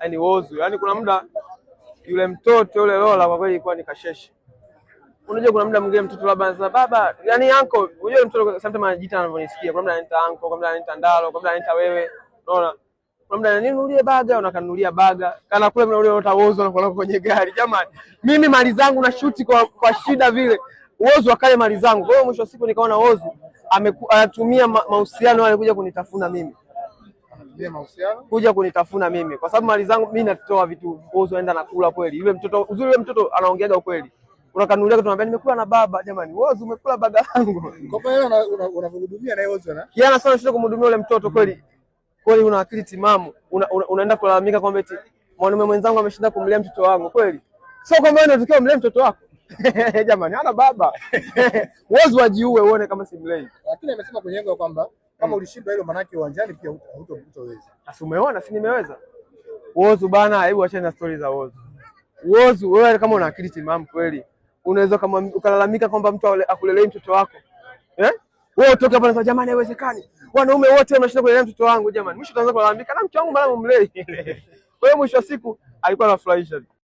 Yaani Whozu, yaani kuna muda yule mtoto yule Lola kwa kweli ilikuwa ni kasheshe. Unajua kuna muda mwingine mtoto labda anasema baba, yani uncle, unajua mtoto sometimes anajiita anavyonisikia. Kuna muda ananiita uncle, kuna muda ananiita Ndalo, kuna muda ananiita wewe. Unaona? Kuna muda ninunulie baga, unakanunulia baga. Kana kule mna ule Whozu anakuwa kwenye gari. Jamani, mimi mali zangu na shuti kwa shida vile. Whozu akale mali zangu. Kwa hiyo mwisho wa siku nikaona Whozu anatumia mahusiano yale kuja kunitafuna mimi. Anatumia mahusiano Kuja kunitafuna mimi kwa sababu mali zangu mimi natoa vitu, Whozu aenda nakula kweli. Yule mtoto uzuri, yule mtoto anaongeaga ukweli. Unakanunulia kitu, unamwambia nimekula na baba. Jamani, Whozu umekula baga langu. Kwa hiyo unamhudumia na yeye Whozu na Kiana sana shida kumhudumia yule mtoto kweli. Kweli una akili timamu, unaenda kulalamika kwamba eti mwanaume mwenzangu ameshinda kumlea mtoto wangu kweli? Sio kwamba wewe unatakiwa umlee mtoto wako. Jamani, hana baba. Whozu wajiue uone kama simlei. Lakini amesema kwenye engo kwamba kama ulishindwa hilo manake uwanjani pia hutoweza. Sasa umeona si nimeweza? Whozu bana, hebu achana na story za Whozu. Whozu wewe kama una akili timamu kweli, unaweza kama ukalalamika kwamba mtu akulelei mtoto wako. Eh? Wewe utoke hapa unasema jamani, haiwezekani. Wanaume wote wanashinda kulelea mtoto wangu jamani. Mwisho utaanza kulalamika na mke wangu mara mumlei. Kwa hiyo mwisho wa siku alikuwa anafurahisha.